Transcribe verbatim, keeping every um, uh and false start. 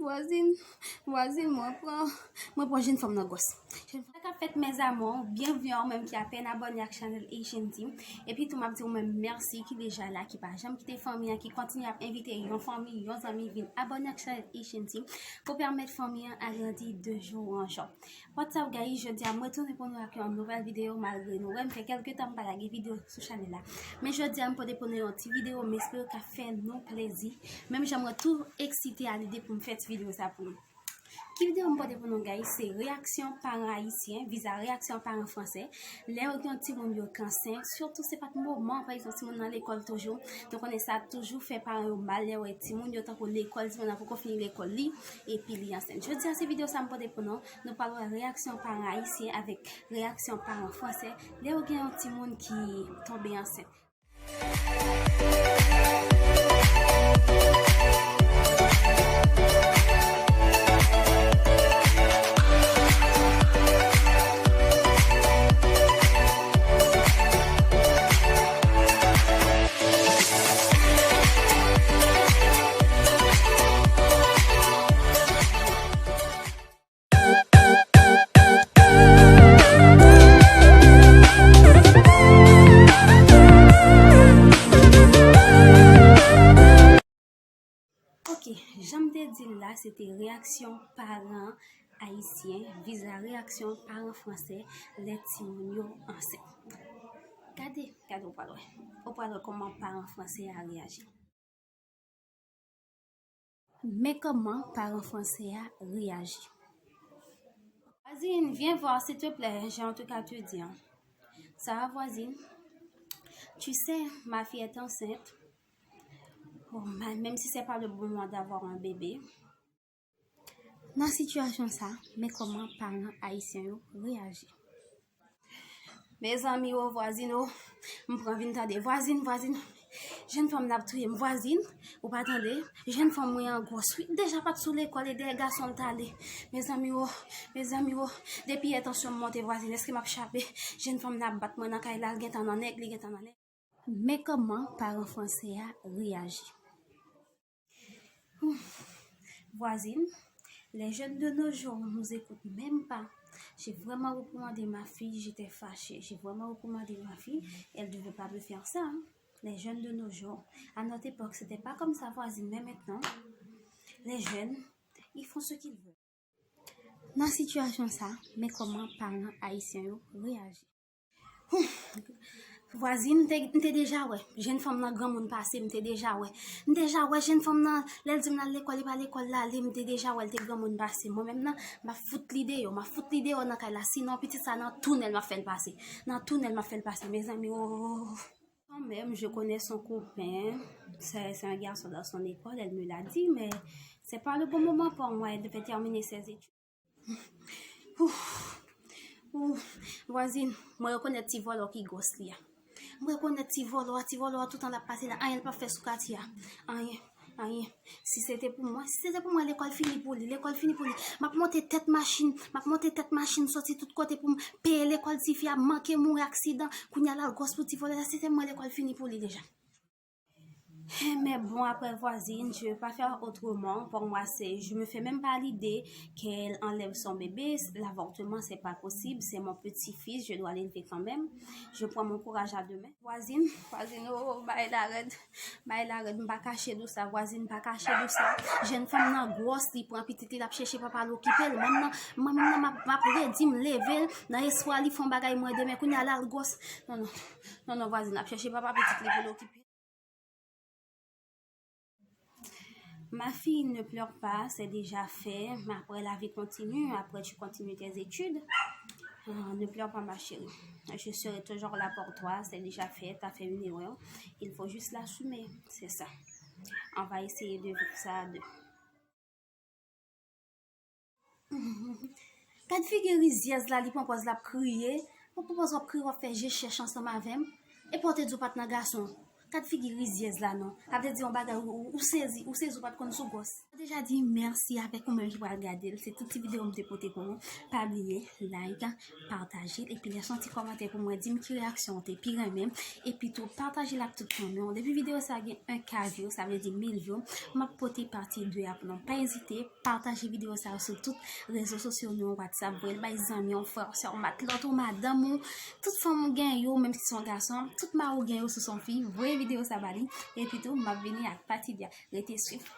Vwazin, vwazin, mwen pran, mwen pran jenn fanm nan gwòs. Sa k ap fèt, mes amours, byenvni a ou menm ki apèn abòne ak chanèl Haitian Team. Epi tou, m ap di ou menm mèsi ki deja la, ki pa janm kite fanmi an, ki kontinye ap envite yon fanmi, yon zanmi vin abòne ak chanèl Haitian Team pou pèmèt fanmi an agrandi de jou an jou. What's up, guys? Jodi a, m retounen pou nou ak yon nouvèl videyo, malgre nou wè m fè kèlke tan m pa lage videyo sou chanèl la. Men jodi a, m pote pou nou yon ti videyo, m espere k ap fè nou plezi. Menm jan mwen tou eksite a lide pou m fè ti videyo sa pou nou. Ki videyo m pote pou nou, guys? Se reyaksyon paran ayisyen viza reyaksyon paran fransè lè yo gen yon timoun yo k ansent. Sitou se pa t moman, pa egzanp, timoun nan lekòl toujou. Nou konnen sa toujou fè paran yo mal lè yo wè timoun yo tankou lekòl, timoun nan poko fini lekòl li, epi li ansent. Jodi a, se videyo sa m pote pou nou. Nou pral wè reyaksyon paran ayisyen avèk reyaksyon paran fransè lè yo gen yon timoun ki tonbe ansent. Ok, jan m te di l la, se te reyaksyon paran ayisyen viza reyaksyon paran fransè lè timoun yo ansent. Gade, gade, ou pral wè. Ou pral wè kòman paran fransè a reyaji. Men kòman paran fransè a reyaji. Voisine, viens voir, s'il te plaît, j'ai un truc à te dire. Ça va, voisine? Tu sais, ma fille est enceinte. Oh, ma- même si c'est pas le bon moment d'avoir un bébé. Nan sitiyasyon sa, men kòman paran ayisyen yo reyaji. Mezanmi o, vwazin o, m pran vin tande. Vwazin, vwazin, jenn fanm nan ap touye m. Vwazin, ou pa tande? Jenn fanm mwen an gwòs, wi. Deja pa t sou lekòl e dèyè gason l t ale. Mezanmi o, mezanmi o, depi yè tansyon m monte, vwazin, èske m ap chape? Jenn fanm nan ap bat mwen nan kay la, l gentan nan nèg, li gentan nan nèg. Men kòman paran fransè a reyaji. Voisine, les jeunes de nos jours nous écoutent même pas. J'ai vraiment réprimandé ma fille, j'étais fâchée. J'ai vraiment réprimandé ma fille, elle devait pas me faire ça, hein. Les jeunes de nos jours, à notre époque, c'était pas comme ça, voisine, mais maintenant, les jeunes, ils font ce qu'ils veulent. Nan sitiyasyon sa, men kòman paran ayisyen yo reyaji. Vwazin, m te, m te deja wè. Jenn fanm nan granmoun pase, m te deja wè. M te deja wè jenn fanm nan, lè l di m l al lekòl, li pa lekòl l ale, m te deja wè l te granmoun pase. Mwen menm nan, m ap fout li deyò, m ap fout li deyò nan kay la. Sinon, pitit sa nan tounèl m ap fè l pase. Nan tounèl m ap fè l pase, mezanmi, oh. Quand même, je connais son copain. C'est, c'est un garçon dans son école, elle me l'a dit, mais c'est pas le bon moment pour moi. Elle devait terminer ses études. Ouf. Ouf. Vwazin, mwen rekonèt ti vòlò ki gwòs li a. Mwen rekonèt ti vòlò a, ti vòlò a toutan l ap pase la. Anyen l p ap fè sou katye a. Anyen, anyen. Si se te pou mwen, si se te pou mwen, lekòl fini pou li, lekòl fini pou li. M ap monte tèt machin, m ap monte tèt machin, soti tout kote pou m peye lekòl tifi a, manke mouri aksidan. Kounye a l al gwòs pou ti vòlò sa, si se te mwen, lekòl fini pou li deja. Mais bon, après voisine, je vais pas faire autrement. Pour moi, c'est, je me fais même pas l'idée qu'elle enlève son bébé. L'avortement, c'est pas possible. C'est mon petit-fils, je dois l'élever quand même. Je prends mon courage à deux mains. Vwazin, vwazin, oh, bay la rèd, bay la rèd, m pa kache dou sa, vwazin, m pa kache dou sa. Jenn fanm nan gwòs, li pran pitit li, l ap chèche papa l okipe l. Mwen nan, mwen menm nan, m ap, m ap redi, m leve l, nan espwa li fè yon bagay mwen demen, kounye a l al gwòs. Non, non, non, non, vwazin, l ap chèche papa pitit li pou l okipe. Ma fille, ne pleure pas, c'est déjà fait. Mais après, la vie continue. Après, tu continues tes études. Euh, ne pleure pas, ma chérie. Je serai toujours là pour toi. C'est déjà fait. T'as fait une erreur. Il faut juste l'assumer. C'est ça. On va essayer de vivre ça à deux. Gad figi rizyèz la, li pran pòz l ap kriye. Ou pran pòz w ap kriye, w ap fè je chèch ansanm avè m. Epi w te di w pa t nan gason. Gad figi rizyèz la non. Sa vle di yon bagay ou, ou, ou sezi, ou sezi ou pa t konn sou gòs. Mwen deja di mèsi avèk ou menm ki pral gade l. Se tout ti videyo m te pote pou ou. Pa bliye like, pataje l, epi lèse yon ti kòmantè pou mwen, di m ki reyaksyon w te pi renmen. Epi tou pataje l ak tout fanmi w. Depi videyo sa gen yon K view, sa vle di mil view, m ap pote pati de a pou nou. Pa ezite, pataje videyo sa sou tout rezo sosyo nou, WhatsApp, voye l bay zanmi w, frè w, sè w, matlòt ou, madanm ou, tout fanm ou gen yo, menm si se yon gason, tout mari w gen yo si se yon fi, voye videyo sa ba li. Epi tou, m ap vini ak pati de a. Rete swiv.